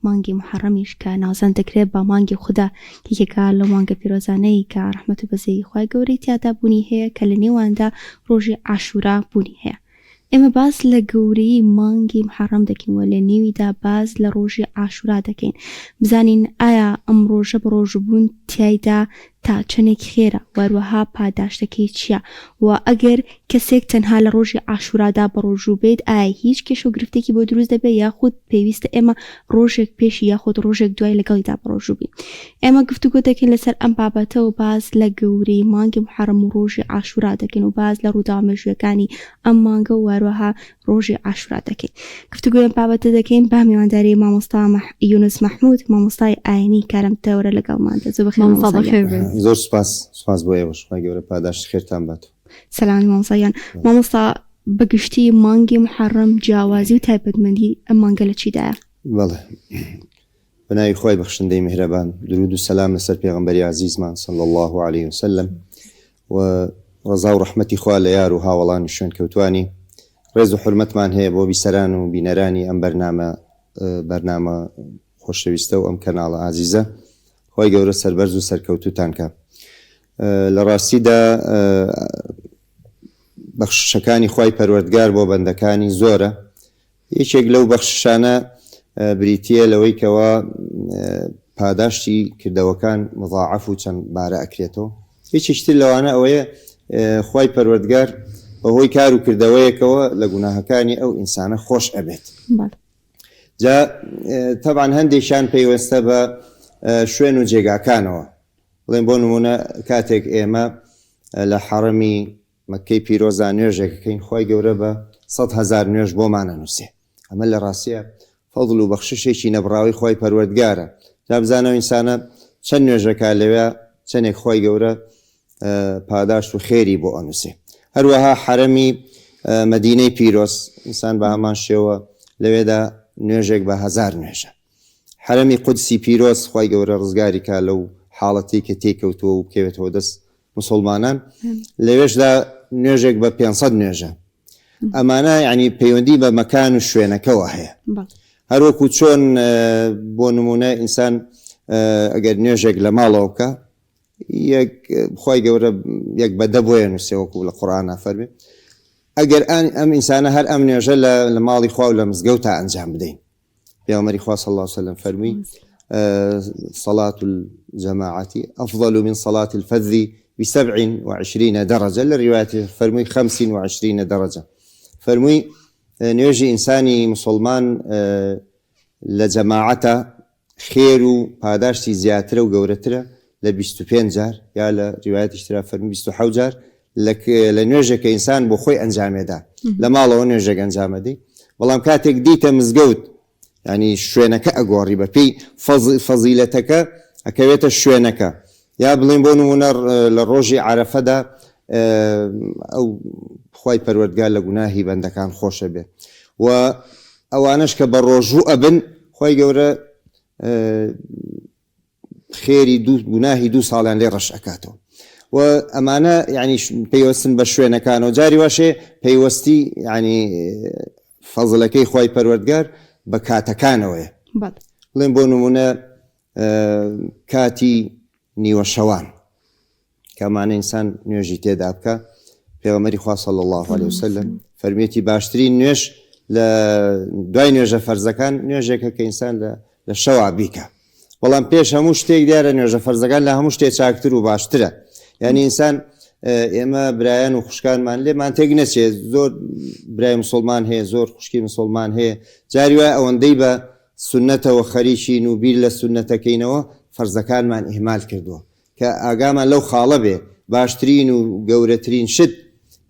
مانگی موحەڕەمیش کە ناوزەند دەکرێت بە مانگی خودا یەکێکە لەو مانگە پیرۆزانەی کە ڕەحمەت و بەزەیی خوای گەورەی تیادا بوونی هەیە کە لە نێواندا ڕۆژی عاشورا بوونی هەیە. ئێمە باس لە گەورەیی مانگی موحەڕەم دەکەین و لە نێویدا باس لە ڕۆژی عاشورا دەکەین بزانین ئایا ئەم ڕۆژە بە ڕۆژووبوون تیایدا تا چەنێک خێرە و هەروەها پاداشتەکەی چیە و ئەگەر کەسێک تەنها لە ڕۆژی عاشورادا بەڕۆژوو بێت ئایا هیچ کێشە و گرفتێکی بۆ دروست دەبێت یاخود پێویستە ئێمە ڕۆژێک پێشی یاخود ڕۆژێک دوای لەگەڵیدا بەڕۆژوو بین ئێمە گفتوگۆ دەکەین لەسەر ئەم بابەتە و باس لە گەورەی مانگی موحەڕەم و ڕۆژی عاشورا دەکەین و باس لە ڕووداوە مێژوویەکانی ئەم مانگە و هەروەها ڕۆژی عاشورا دەکەین. گفتوگۆی ئەم بابەتە دەکەین بە میوانداری مامۆستا یونس مەحمود مامۆستای ئاینی کە لەم تەوەرە لەگەڵماندا. زۆر بەخێر مامۆستا مامۆستا گیان. بەخێر بێی. زۆر سوپاس سوپاس بۆ ئێوەش خوای گەورە پاداشتی خێرتان بات. سەلامی مامۆستا گیان. مامۆستا بە گشتی مانگی موحەڕەم جیاوازی و تایبەتمەندی ئەم مانگە لە چیدایە؟ بەڵێ بە ناوی خوای بەخشندەی میهرەبان دروود و سەلام لەسەر پێغەمبەری ئازیزمان صلی اللە علیه وسلم و ڕەزا و ڕەحمەتی خوا لە یار و هاوەڵانی شوێنکەوتوانی. ڕێز و حورمەتمان هەیە بۆ بیسەران و بینەرانی ئەم بەرنامە بەرنامە خۆشەویستە و ئەم کەناڵە ئازیزە. خوای گەورە سەربەرز و سەرکەوتووتان کا. لە ڕاستیدا بەخششەکانی خوای پەروەردگار بۆ بەندەکانی زۆرە. یەکێک لەو بەخششانە بریتییە لەوەی کەوا پاداشتی کردەوەکان مضاعف و چەند بارە ئەکرێتەوە. یەکێکی تر لەوانە ئەوەیە خوای پەروەردگار بەهۆی کار و کردەوەیەکەوە لە گوناهەکانی ئەو ئینسانە خۆش ئەبێت. جا تەبعەن هەندێکیان پەیوەستە بە شوێن و جێگاکانەوە. بڵێن بۆ نموونە کاتێک ئێمە لە حەڕەمی مەککەی پیرۆزا نوێژێک ئەکەین خوای گەورە بە 100,000 نوێژ بۆمان ئەنوسێ ئەمە لە ڕاستیا فەزڵ و بەخششێکی نەبڕاوەی خوای پەروەردگارە جا بزانە ئەو ئینسانە چەند نوێژەکا لەوێ چەنێک خوای گەورە پاداشت و خێری بۆ ئەنوسێ هەروەها حەرەمی مەدینەی پیرۆز ئینسان بە هەمان شێوە لەوێدا نوێژێک بە هەزار نوێژە حەرەمی قودسی پیرۆز خوای گەورە ڕزگاری کا لەو حاڵەتەی کە تێی کەوتووە و بکەوێتەوە دەست موسڵمانان لەوێشدا نوێژێک بە 500 نوێژە ئەمانە یعنی پەیوەندی بە مەکان و شوێنەکەوە هەیە هەروەکو چۆن بۆ نمونە ئینسان ئەگەر نوێژێک لە ماڵەوە بکە یەک خی گەورە یەک بە دە بۆیە نووسێ وەکو لە قورئانا فەرمی ئەگەر ئەم ئینسانە هەر ئەم نوێژە لە ماڵی خوا و لە مزگەوتا ئەنجام بدەین پێغەمبەری خوا صلی اللە علیە وسلم فەرمووی صلاة الجماعة أفضل من صلاة الفذ بسبع وعشرین درجة لە ڕیوایەتی فەرمووی خمس وعشرین درجة فەرمووی نوێژی ئینسانی مسوڵمان لە جەماعەتە خێر و پاداشتی زیاترە و گەورەترە لە 25 جار یا لە ڕیوایەتیش ترا فەرمووی 27 جار لە لە نوێژێک کە ئینسان بۆ خۆی ئەنجامێدا لە ماڵەوە نوێژێک ئەنجامەدەی بەڵام کاتێک دیتە مزگەوت ینی شوێنەکە ئەگۆڕی بە پێی فەزیلەتەکە ئەکەوێتە شوێنەکە یا بڵێن بۆ نمونە لە ڕۆژی عەرەفەدا ئەو خوای پەروەردگار لە گوناهی بەندەکان خۆشە بێ و ئەوانەش کە بە ڕۆژوو ئەبن خوای گەورە خێری دوو گوناهی دوو ساڵیان لێ ڕەش ئەکاتەوە و ئەمانە یعنی پەیوەستن بە شوێنەکانەوە جاری واشێ پەیوەستی یعنی فەزلەکەی خوای پەروەردگار بە کاتەکانەوەیە بڵێن بۆ نمونە کاتی نیوە شەوان کامانە ئینسان نوێژی تێدا بکا پێغەمبەری خوا صلی اللە علیه وسلم فەرمیەتی باشترین نوێژ لە دوای نوێژە فەرزەکان نوێژێکە کە ئینسان لە لە شەوا بیکە بەڵام پێش هەموو شتێک دیارە نوێژە فەرزەکان لە هەموو شتێ چاکتر و باشترە یعنی ئینسان ئێمە برایان و خوشکانمان لێمان تێک نەچێت زۆر برای مسلمان هەیە زۆر خوشکی مسلمان هەیە جاری وای ئەوەندەی بە سنەتەوە خەریکین و بیر لە سنەتەکەینەوە فەرزەکانمان ئیهمال کردووە کە ئاگامان لەو خاڵە بێ، باشترین و گەورەترین شت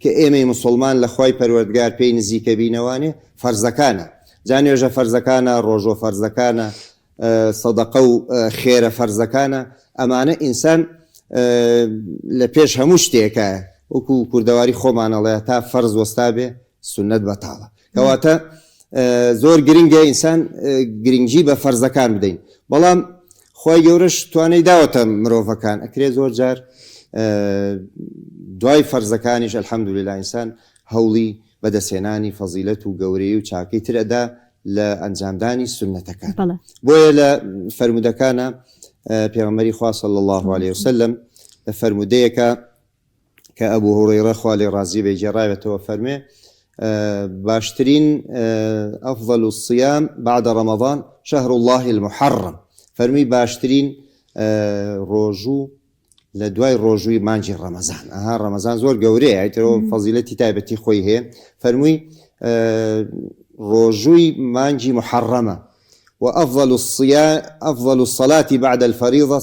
کە ئێمەی موسوڵمان لە خوای پەروەردگار پێی نزیکە بینەوانێ فەرزەکانە، جا نوێژە فەرزەکانە، ڕۆژوە فەرزەکانە، سەدەقە و خێرە فەرزەکانە، ئەمانە ئینسان لە پێش هەموو شتێکایە، وەکو کوردەواری خۆمان ئەڵێ تا فەرز وەستابێ سوننەت بەتاڵە. کەواتە زۆر گرنگە ئینسان گرنگی بە فەرزەکان بدەین بەڵام خوای گەورەش توانای داوەتە مرۆڤەکان ئەکرێ زۆر جار دوای فەرزەکانیش الحمدلله ئینسان هەوڵی بەدەستهێنانی فەزیلەت و گەورەی و چاکەی تر ئەدا. لە ئەنجامدانی سوننەتەکان. بۆیە لە فەرموودەکانا پێغەمبەری خوا صلی اللە علیە وسلم لە فەرموودەیەکا کە ئەبو هوڕەیڕە خوا لێ ڕازی بێ گێڕاوێتەوە فەرمێ باشترین افضل الصيام بعد رمضان شهر الله المحرم فەرمی باشترین ڕۆژوو لە دوای ڕۆژووی مانگی ڕەمەزان ئەها ڕەمەزان زۆر گەورەیە ئیترەوە فەزیلەتی تایبەتی خۆی هەیە فەرمووی ڕۆژووی مانگی محەڕەمە وأفضل الصيام أفضل الصلاة بعد الفريضة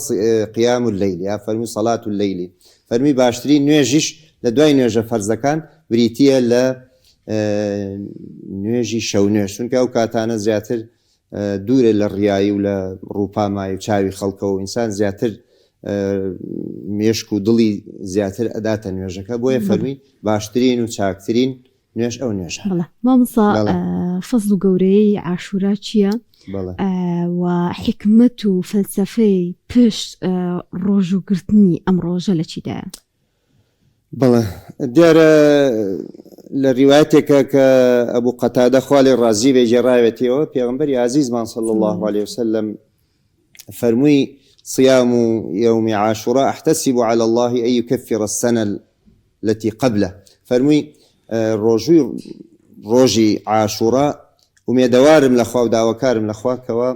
قيام الليل یا فەرمووی صلاة الليل فەرمووی باشترین نوێژیش لە دوای نوێژە فەرزەکان بریتییە لە نوێژی شەو نوێژ چونکە ئەو کاتانە زیاتر دوورە لە ڕیایی و لە ڕووپامایی و چاوی خەڵکەوە و ئینسان زیاتر مێشک و دڵی زیاتر ئەداتە نوێژەکە بۆیە فەرمی باشترین و چاکترین نوێژ ئەو نوێژە. بەڵێ مامۆستا فەزڵ و گەورەیی عاشورا چییە و حیکمەت و فەلسەفەی پشت ڕۆژووگرتنی ئەم ڕۆژە لە چیدایە؟ بەڵێ دیارە لە ریوایەتێکە کە ئەبو قەتادە خوا لێ ڕازی بێ گێڕاوێتیەوە پێغەمبەری ئازیزمان صلی الله علیه وسلم فەرمووی صيام يوم عاشوراء احتسب على الله أن يكفر السنة التي قبله فەرمووی ڕۆژووی ڕۆژی عاشوڕا ئومێدەوارم لە خوا و داواکارم لە خوا کەوا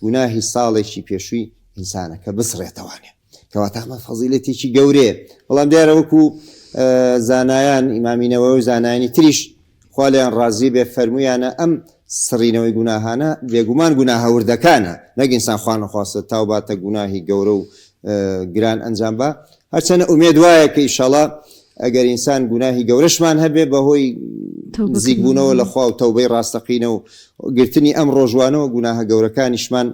گوناهی ساڵێکی پێشووی ئینسانەکە بسڕێتەوانێ کەواتە ئەمە فەزیلەتێکی گەورەیە بەڵام دیارە وەکو زانایان ئیمامی نەوەوی و زانایانی تریش خوا لێیان ڕازی بێ فەرموویانە ئەم سڕینەوەی گوناهانە بێگومان گوناهە وردەکانە نەک ئینسان خوا نەخواستە تاوباتە گوناهی گەورە و گران ئەنجام با هەرچەنە ئومێد وایە کە ئیشەڵا ئەگەر ئینسان گوناهی گەورەشمان هەبێ بەهۆی نزیکبوونەوە لە خوا و تەوبەی ڕاستەقینە و گرتنی ئەم ڕۆژوانەوە گوناهە گەورەکانیشمان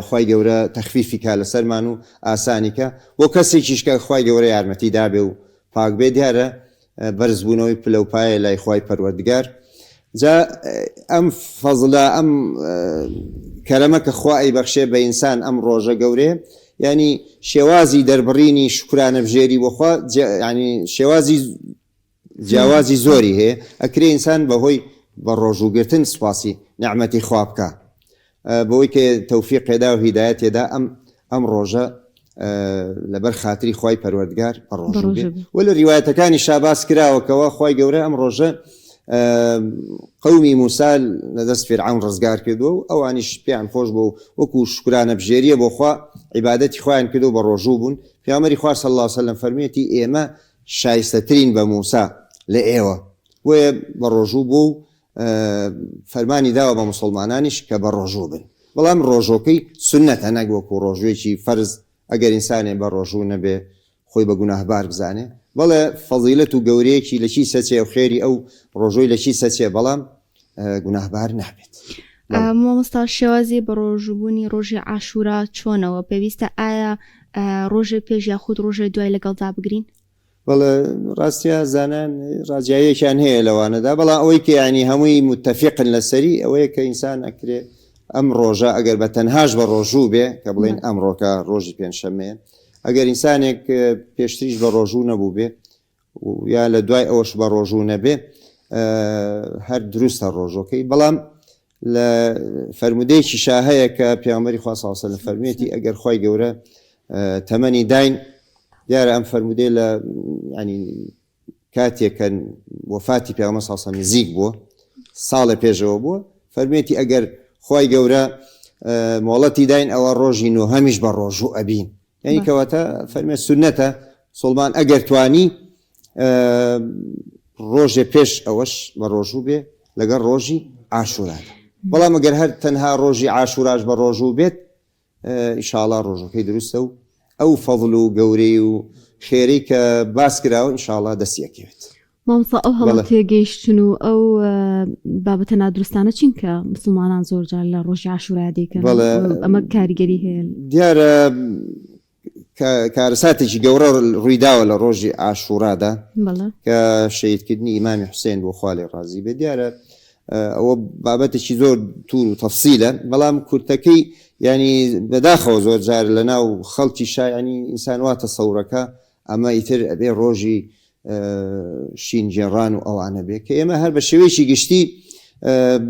خوای گەورە تەخفیفی کا لەسەرمان و ئاسانی کا بۆ کەسێکیش کە خوای گەورە یارمەتی دابێ و پاک بێ دیارە بەرزبوونەوەی پلە و پایە لای خوای پەروەردگار جا ئەم فەزلە ئەم کەرەمە کە خوا ئەیبەخشێ بە ئینسان ئەم ڕۆژە گەورەیە یعنی شێوازی دەربڕینی شوکرانە بژێری بۆ خوا یعنی شێوازی جیاوازی زۆری هەیە ئەکرێ ئینسان بەهۆی بە ڕۆژوو گرتن سوپاسی نیعمەتی خوا بکا بەوەی کە تەوفیق پێدا و هیدایەت تێدا ئەم ئەم ڕۆژە لەبەر خاتری خوای پەروەردگار بە ڕۆژوو بێ وە لە ڕیوایەتەکانی شاباس کراوە کەوا خوای گەورە ئەم ڕۆژە قەومی موسا لە دەست فیرعەون ڕزگار کردووە و ئەوانیش پێیان خۆش بوو وەکو شوکرانە بژێریە بۆ خوا عیبادەتی خۆیان کردو بە ڕۆژوو بوون پێغەمبەری خوا صلی اللە علیه وسلم فەرموویەتی ئێمە شایستەترین بە موسا لە ئێوە، بۆیە بەڕۆژوو بووە و فەرمانی داوە بە موسڵمانانیش کە بەڕۆژوو بن، بەڵام ڕۆژۆکەی سوننەتە نەک وەکو ڕۆژووێکی فەرز، ئەگەر ئینسانێ بەڕۆژوو نەبێ خۆی بە گوناهبار بزانێ، بەڵێ فەزیلەت و گەورەیەکی لە کیس ئەچێ و خێری ئەو ڕۆژووی لە کیس ئەچێ، بەڵام گوناهبار نابێت. مامۆستا شێوازی بەڕۆژووبوونی ڕۆژی عاشورا چۆنە وە پێویستە ئایا ڕۆژێ پێش یاخود ڕۆژێ دوای لەگەڵدا بگرین؟ بەڵێ ڕاستە زانایان ڕاجیاییەکیان هەیە لەوانەدا بەڵام ئەوەی کە یعنی هەمووی متفقن لەسەری ئەوەیە کە ئینسان ئەکرێ ئەم ڕۆژە ئەگەر بە تەنهاش بە ڕۆژوو بێ کە بڵێن ئەمڕۆکە ڕۆژی پێنجشەممەیە ئەگەر ئینسانێک پێشتریش بە ڕۆژوو نەبوو بێ یا لە دوای ئەوەش بە ڕۆژوو نەبێ هەر دروستە ڕۆژۆکەی بەڵام لە فەرمودەیەکی شا هەیە کە پێغەمبەری خوا صلی الله علیه وسلم فەرموویەتی ئەگەر خوای گەورە تەمەنی داین دیارە ئەم فەرمودەی لە ینی کاتێک کە وەفاتی پێغەمبەر صلی الله علیه وسلم نزیک بووە ساڵێ پێشەوە بووە فەرموویەتی ئەگەر خوای گەورە مۆڵەتی داین ئەوە ڕۆژی نۆهەمیش بە ڕۆژوو ئەبین یعنی کەواتە فەرمێ سونەتە سوڵمان ئەگەر توانی ڕۆژێ پێش ئەوەش بە ڕۆژوو بێ لەگەڵ ڕۆژی عاشورادا بەڵام ئەگەر هەر تەنها ڕۆژی عاشوراش بە ڕۆژوو بێت ئیشاڵا ڕۆژەکەی دروستە و ئەو فەضل و گەورەی و خێرەی کە باس کراوە ئینشاڵا دەستی ئەکەوێت. مامۆستا ئەو هەڵە تێگەیشتن و ئەو بابەتە نادروستانە چین کە مسلمانان زۆر جار لە ڕۆژی عاشورا دەیکەن ئەمە کاریگەری هەیە؟ دیارە کارەساتێکی گەورە ڕوویداوە لە ڕۆژی عاشورادا کە شەهیدکردنی ئیمامی حوسێن بۆ خوا لێ ڕازی بێ دیارە ئەوە بابەتێکی زۆر تور و تەفسیلە بەڵام کورتەکەی ینی بەداخەوە زۆر جار لە ناو خەڵکی شایانی ئینسان وا تەسەورەکە ئەمە ئیتر ئەبێ ڕۆژی شینگێڕان و ئەوانە بێ کە ئێمە هەر بە شێوەیەکی گشتی.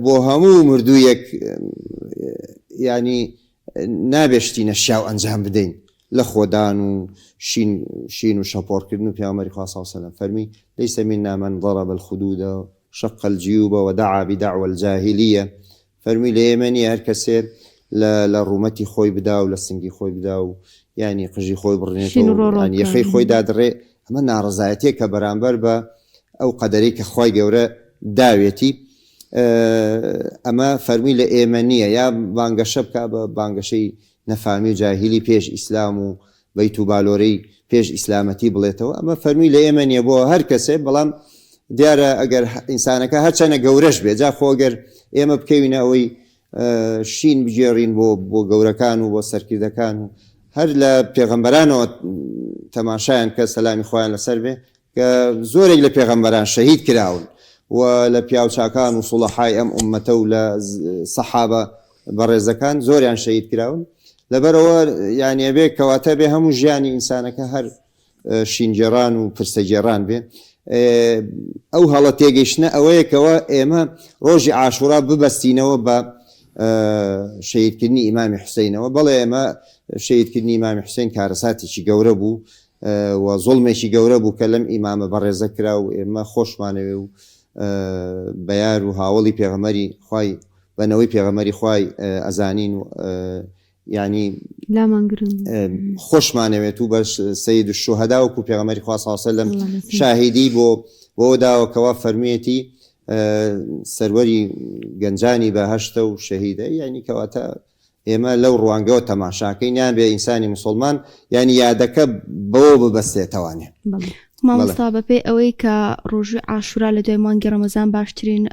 بۆ هەموو مردوویەک یانی نابێ شتی نەشیاو ئەنجام بدەین لە خۆدان و شین شین و شەپۆڕکردن و پێغەمبەری خوا صلی اللە علیە وسلم فەرمی، لیس منا من ضرب الخدود شق الجیوب ودعا بدعوی الجاهلیە، فەرمووی لە ئێمە نییە هەر کەسێ لە لە ڕوومەتی خۆی بدا و لە سنگی خۆی بدا و یانی قژی خۆی شین بڕنێتەوە و ڕۆڕۆ یانی بکا. یەخەی خۆی دادڕێ، ئەمە ناڕەزایەتییەکە بەرامبەر بە ئەو قەدەرەی کە خوای گەورە داوێتی، ئەمە فەرمووی لە ئێمە نییە، یا بانگەشە بکا بە بانگەشەی نەفامی و جاهیلی پێش ئیسلام و بەیت و بالۆرەی پێش ئیسلامەتی بڵێتەوە، ئەمە فەرمووی لە ئێمە نییە بۆ هەر کەسێ، بەڵام دیارە ئەگەر ئینسانەکە هەرچەنە گەورەش بێ، جا خۆ ئەگەر ئێمە بکەوینە ئەوەی شین بگێڕین بۆ بۆ گەورەکان و بۆ سەرکردەکان و هەر لە پێغەمبەرانەوە تەماشایان کە سەلامی خوایان لەسەر بێ کە زۆرێک لە پێغەمبەران شەهید کراون و لە پیاوچاکان و سوڵەحای ئەم ئوممەتە و لە سەحابە بەڕێزەکان زۆریان شەهید کراون لەبەرئەوە یانی ئەبێ کەواتە بێ هەموو ژیانی ئینسانەکە هەر شینگێڕان و پرسەگێڕان بێ ئەو هەڵە تێگەیشتنە ئەوەیە کەەوە ئێمە ڕۆژی عاشوورا ببەستینەوە بە شەهیدکردنی ئیمامی حوسینەوە بەڵێ ئێمە شەهیدکردنی ئیمامی حوسین کارەساتێکی گەورە بوو و زوڵمێکی گەورە بوو کە لەم ئیمامە بەڕێزە کرا و ئێمە خۆشمانەوێ و بە یار و هاوەڵی پێغەمبەری خوای بە نەوەی پێغەمبەری خوای ئەزانین و یانی لامان گرنگ خۆشمانەوێت و بە سید الشهدا وەکو پێغەمبەری خوا صلی الله علیه وسلم شاهیدی بۆ بۆ داوە کەوا فەرموویەتی سەروەری گەنجانی بەهەشتە و شەهیدە یعنی کەواتە ئێمە لەو ڕوانگەوە تەماشاکەین نابێ ئینسانی موسوڵمان یانی یادەکە بەوە ببەستێتەوانێ. بەڵێ. مامۆستا بەپێی ئەوەی کە ڕۆژووی عاشورا لە دوای مانگی ڕەمەزان باشترین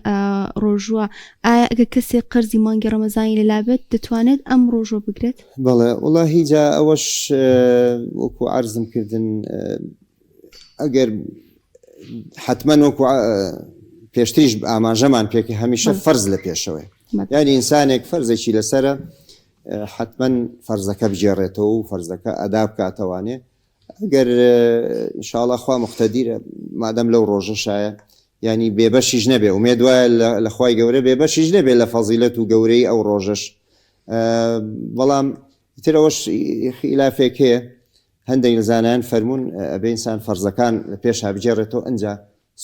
ڕۆژووە ئایا ئەگەر کەسێک قەرزی مانگی ڕەمەزانی لەلا بێت دەتوانێت ئەم ڕۆژوە بگرێت؟ بەڵێ وەڵاهی جا ئەوەش وەکو عەرزم کردن ئەگەر حتمما وەکو پێشتریش ئاماژەمان پێکە هەمیشە فەرز لە پێشەوەی یانی ئینسانێک فەرزێکی لەسەرە حتمما فەرزەکە بگێڕێتەوە و فەرزەکە ئەدا بکاتەوانێ ئەگەر ئینشاءڵا خوا مختدیرە مادەم لەو ڕۆژە شایە ینی بێبەشیش نەبێ ئومێد وایە لە خوای گەورە بێبەشیش نەبێ لە فەزیلەت و گەورەی ئەو ڕۆژەش بەڵام تر ئەوەش خیلافێک هەیە هەندێک لە زانایان فەرمونون ئەبێ ئینسان فەرزەکان لە پێشا بگێڕێتەوە ئەجا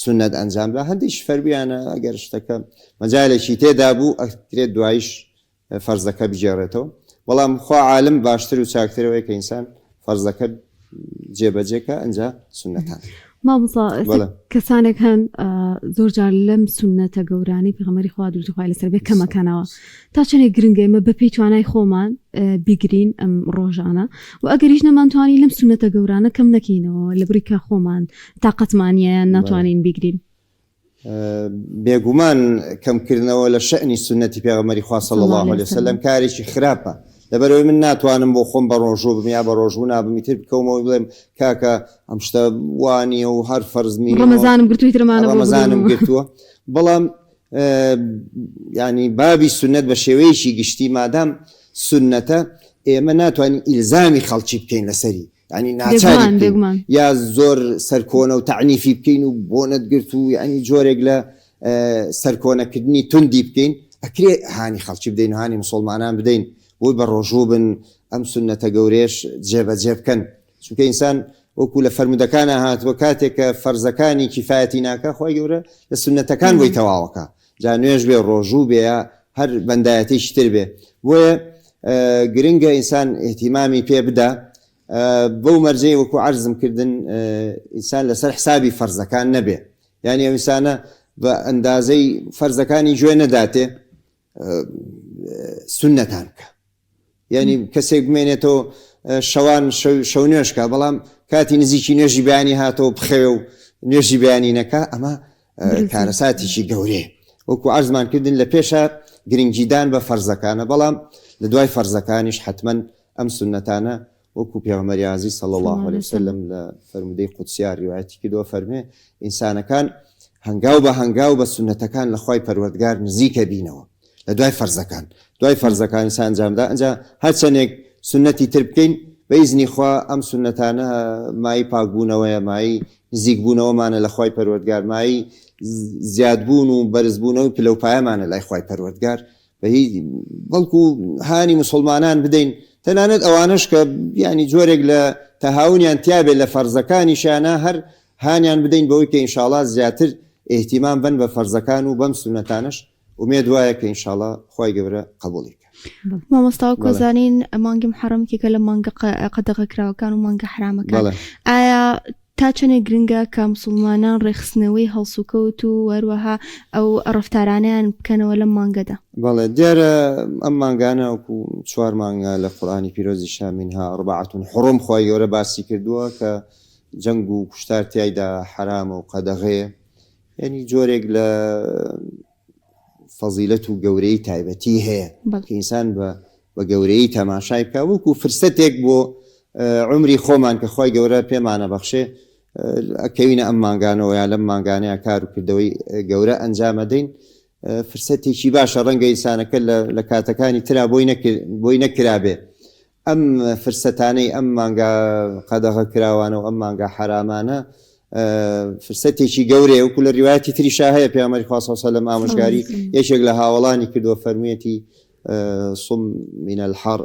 سوننەت ئەنجام بدا، هەندێکیش فەرموویانە ئەگەر شتەکە مەجالێکی تێدا بوو ئەکرێت دوایش فەرزەکە بگێڕێتەوە، بەڵام خوا عالم باشتر و چاکتر ئەوەیە کە ئینسان فەرزەکە جێبەجێ کا ئەنجا سوننەتان. مامۆستا ئێستا کەسانێک هەن زۆر جار لەم سوننەتە گەورانەی پێغەمبەری خوا دروودی خوای لەسەر بێ کەمەکەنەوە تا چەندێک گرنگە ئێمە بەپێی توانای خۆمان بیگرین ئەم ڕۆژانە و ئەگەریش نەمانتوانی لەم سوننەتە گەورانە کەم نەکەینەوە لە بری کە خۆمان تاقەتمان نییە یان ناتوانین بیگرین. بێگومان کەمکردنەوە لە شەئنی سوننەتی پێغەمبەری خوا صلی اللە علیە وسلم کارێکی خراپە، لەبەرئەوەی من ناتوانم بۆ خۆم بەڕۆژوو بم یا بەڕۆژوو نابم ئیتر بکەومەوە بڵێم کاکە ئەم شتە وا نییە و هەر فەرز نییە ڕەمەزانم گرتووە ئیتر ئەمانە بۆ ڕەمەزانم گرتووە بەڵام یانی بابی سوننەت بە شێوەیەکی گشتی مادام سوننەتە ئێمە ناتوانین ئیلزامی خەڵکی بکەین لەسەری یانی ناچاری بکەین یا زۆر سەرکۆنە و تەعنیفی بکەین و بۆنت گرت و یانی جۆرێک لە سەرکۆنەکردنی توندی بکەین ئەکرێ هانی خەڵکی بدەین و هانی مسلمانان بدەین بۆی بە ڕۆژوو بن ئەم سوننەتە گەورەیەش جێبەجێ بکەن چونکە ئینسان وەکو لە فەرموودەکانا هاتووە کاتێک کە فەرزەکانی کیفایەتی ناکا خوای گەورە لە سوننەتەکان بۆی تەواوەکا جا نوێژ بێ ڕۆژوو بێ یا هەر بەندایەتێکی تر بێ بۆیە گرنگە ئینسان ئیهتیمامی پێ بدا بەو مەرجەی وەکو عەرزم کردن ئینسان لەسەر حسابی فەرزەکان نەبێ یانی ئەو ئینسانە بە ئەندازەی فەرزەکانی گوێ نەداتێ سوننەتان بکە یعنی کەسێک بمێنێتەوە شەوان شەو نوێژکە بەڵام کاتی نزیکی نوێژی بەیانی هاتەوە بخەوێ و نوێژی بەیانی نەکا ئەمە کارەساتێکی گەورەیە وەکو عەرزمان کردن لە پێشە گرنگیدان بە فەرزەکانە بەڵام لە دوای فەرزەکانیش حتمما ئەم سوننەتانە وەکو پێغەمبەری ئازیز صلی اللە علیە وسلم لە فەرموودەی قودسیا ڕیوایەتی کردووە فەرمێ ئینسانەکان هەنگاو بە هەنگاو بە سوننەتەکان لە خوای پەروەردگار نزیکە بینەوە لە دوای فەرزەکان دوای فەرزەکان ئینسان ئەنجامدا ئەنجا هەرچەندێک سوننەتی تر بکەین بە ئیزنی خوا ئەم سوننەتانە مایەی پاکبوونەوەیە مایەی نزیکبوونەوەمانە لە خوای پەروەردگار مایەی. زیادبوون و بەرزبوونەوەی پلە و پایەمانە لای خوای پەروەردگار بە هی بەڵکو هانی مسوڵمانان بدەین تەنانەت ئەوانەش کە یانی جۆرێک لە تەهاونیان تیابێت لە فەرزەکانیشیانا هەر هانیان بدەین بەوەی کە ئینشاڵا زیاتر ئیهتیمام بەن بە فەرزەکان و بەم سوننەتانەش ئومێد وایە کە ئینشاڵا خوای گەورە قەبوڵی بکات. مامۆستا وەکو زانین مانگی محەڕەم یەکێکە لە مانگە قەدەغەکراوەکان و مانگە حەرامەکان ئایا تا چەندێک گرنگە کە موسڵمانان ڕێکخستنەوەی هەڵسوکەوت و هەروەها ئەو ڕەفتارانەیان بکەنەوە لەم مانگەدا؟ بەڵێ دیارە ئەم مانگانە وەکو چوار مانگە لە قورئانی پیرۆزیشا منها اربعە حرم خوای گەورە باسی کردووە کە جەنگ و کوشتار تیایدا حەرامە و قەدەغەیە یعنی جۆرێک لە فەزیلەت و گەورەی تایبەتی هەیە کە ئینسان بە بە گەورەیی تەماشای بکا وەکو فرسەتێک بۆ عومری خۆمان کە خوای گەورە پێمانە بەخشێ ئەکەوینە ئەم مانگانەوە یا لەم مانگانەیە کار و کردەوەی گەورە ئەنجامەدەین فرسەتێکی باشە ڕەنگە ئینسانەکە لە کاتەکانی ترا بۆی بۆی نەکرابێ ئەم فرسەتانەی ئەم مانگا قەدەغە کراوانە و ئەم مانگا حەرامانە فرسەتێکی گەورەیە وەکو لە ریوایەتی تریشا هەیە پێغەمبەری خوا صلی الله علیه و سلم ئامۆژگاری یەکێک لە هاوەڵانی کردووە فەرموویەتی صم من الحر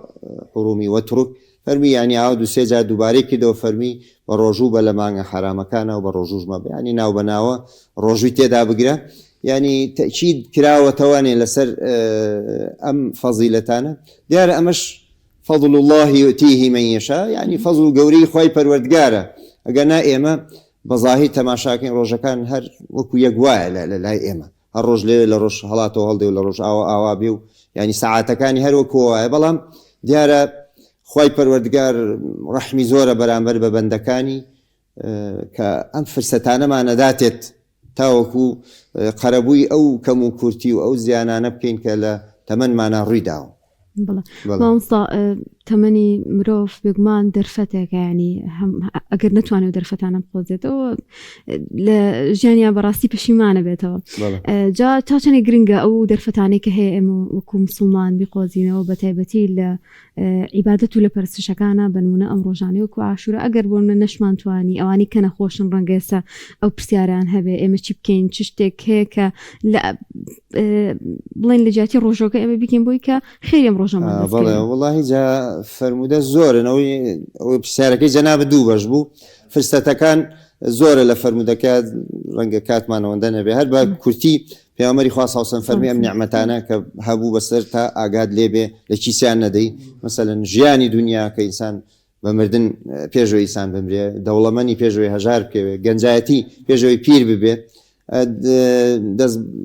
حرومی واترک فەرمی یعنی ئاو دوو سێ جار دووبارەی کردەوە فەرمی بە ڕۆژوو بە لە مانگە حەرامەکانە و بە ڕۆژووش مەبە یعنی ناو بە ناوە ڕۆژووی تێدا بگرە یعنی تەکید کراوەتەوانێ لەسەر ئەم فەزیلەتانە دیارە ئەمەش فضل اللە یوتیه من یشاء یعنی فەزڵ و گەورەی خوای پەروەردگارە ئەگەر نا ئێمە بە زاهیر تەماشاکەین ڕۆژەکان هەر وەکو یەک وایە لە لای ئێمە هەر ڕۆژ لەوێ لە ڕۆژ هەڵاتەوە هەڵدێ و لە ڕۆژ ئاوا ئاوا بێ و یعنی سەعاتەکانی هەر وەکو وایە بەڵام دیارە خوای پەروەردگار ڕەحمی زۆرە بەرامبەر بە بەندەکانی کە ئەم فرسەتانەمان ئەداتێت تاوەکو قەرەبووی ئەو کەم و کورتی و ئەو زیانانە بکەین کە لە تەمەنمانا ڕووی داوە. بەڵێ مامۆستا تەمەنی مرۆڤ بێگومان دەرفەتێکە ینی هەم ئەگەر نەتوانێت دەرفەتانە بقۆزێتەوە لە ژیانیان بەڕاستی پەشیمانە بێتەوە جا تا چەندێک گرنگە ئەو دەرفەتانەی کە هەیە ئێمە وەکو مسلمان بیقۆزینەوە بە تایبەتی لە عیبادەت و لە پەرستشەکانا بەنمونە ئەم ڕۆژانەی وەکو عاشورا ئەگەر بۆ نمونە نەشمان توانی ئەوانی کە نەخۆشن ڕەنگە ئێستا ئەو پرسیارەیان هەبێ ئێمە چی بکەین چ شتێک هەیە کە لە بڵێن لە جیاتی ڕۆژەکە ئێمە بیکەین بۆی کە خێری ئەم ڕۆژەمان دەست بەڵێ بکەوێ. وەڵاهی جا فەرموودە زۆرن ئەوەی ئەوەی پرسیارەکەی جەنابت دوو بەش بوو فرسەتەکان زۆرە لە فەرموودەکە ڕەنگە کاتمان ئەوەندە نەبێ هەر بە کورتی پێغەمبەری خوا صلی اللە فەرمی ئەم نیعمەتانە کە هەبوو بەسەر تا ئاگات لێ بێ لە کیسیان نەدەی مەسەلەن ژیانی دونیا کە ئینسان بە مردن پێشەوەی ئینسان بمرێ دەوڵەمەنی پێشەوەی هەژار بکەوێ گەنجایەتی پێشەوەی پیر ببێ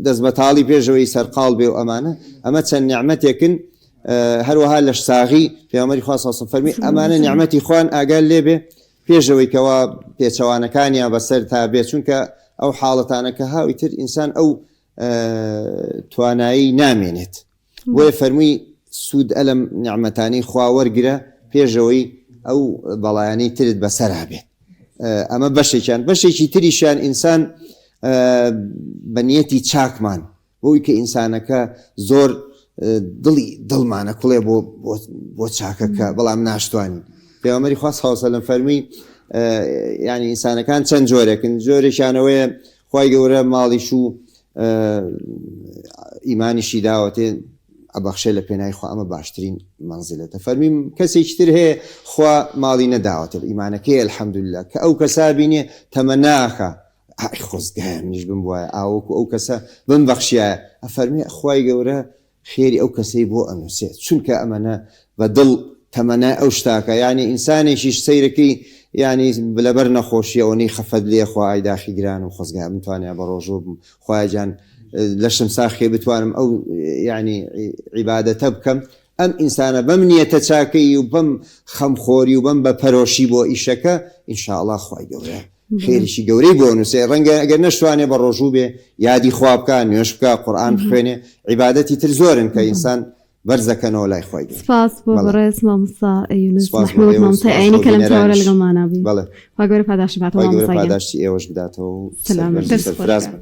دەست بەتاڵی پێشەوەی سەرقاڵ بێ و ئەمانە ئەمە چەند نیعمەتێکن هەروەها لەش ساغی پێغەمبەری خوا صلی اللە فەرمی ئەمانە نیعمەتی خوان ئاگات لێ بێ پێش ئەوەی کەوا پێچەوانەکانیان بەسەر تا بێت چونکە ئەو حاڵەتانە کە هاو ئیتر ئینسان ئەو توانایی نامێنێت بۆیە فەرمووی سوود ئەلم نیعمەتانەی خوا وەرگرە پێش ئەوەی ئەو بەڵایانەی ترت بەسەرا بێت ئەمە بەشێکیان بەشێکی تریشیان ئینسان بە نیەتی چاکمان بۆی کە ئینسانەکە زۆر دڵی دڵمانە کوڵێ بۆ بۆ چاکەکە بەڵام ناشتوانین پێغەمبەری خوا صلی الله علیه و فەرمی یعنی ئینسانەکان چەند جۆرێکن جۆرێکیانەوەیە خوای گەورە ماڵیش و ئیمانیشی داوەتێ ئەبەخشێ لە پێنای خوا ئەمە باشترین مەنزلەتە فەرمیم کەسێکی تر هەیە خوا ماڵی نەداوەتێ ئیمانەکەی الحمدلله کە ئەو کەسا بینێ تەمەناکە ئای خۆزگایە منیش بمبوایە ئاوەکو ئەو کەسە بمبەخشیایە ئەفەرمێ خوای گەورە خێری ئەو کەسەی بۆ ئەنوسێ چونکە ئەمەنە بە دڵ تەمەنای ئەو شتاکە یانی ئینسانێکیش سەیرەکەی یانی لەبەر نەخۆشی ئەوەنەی خەفەت لێ خوا ئای داخی گرانم خۆزگایە بمتوانیا بە ڕۆژوو بم خوایە گیان لەشم ساخ کەی بتوانم ئەو یانی عیبادەتە بکەم ئەم ئینسانە بەم نیەتە چاکەی و بەم خەمخۆری و بەم بە پەرۆشی بۆ ئیشەکە ان شاء اللە خوای گەورە خێرێکی گەورەی بۆ نووسێ ڕەنگە ئەگەر نەشتوانێ بە ڕۆژوو بێ یادی خوا بکا نوێژ بکا قورئان بخوێنێ عیبادەتی تر زۆرن کە ئینسان بەرزەکەنەوە لای خوای گەورە سپاس بۆ بەڵێ. بەڕێز مامۆستا یونس سپاس بۆ مەحمود ئێوە و مامۆستای سپاس ئاینی بۆ کە لەم تەوەرە بینەرانیش لەگەڵمانا بووی بەڵێ خوا گەورە پاداشت باتەوە خوای گەورە مامۆستا گیان پاداشتی ئێوەش بداتەوە و سەلامەت سەربەرز و دەست خۆش سەرفراز بێ. بن.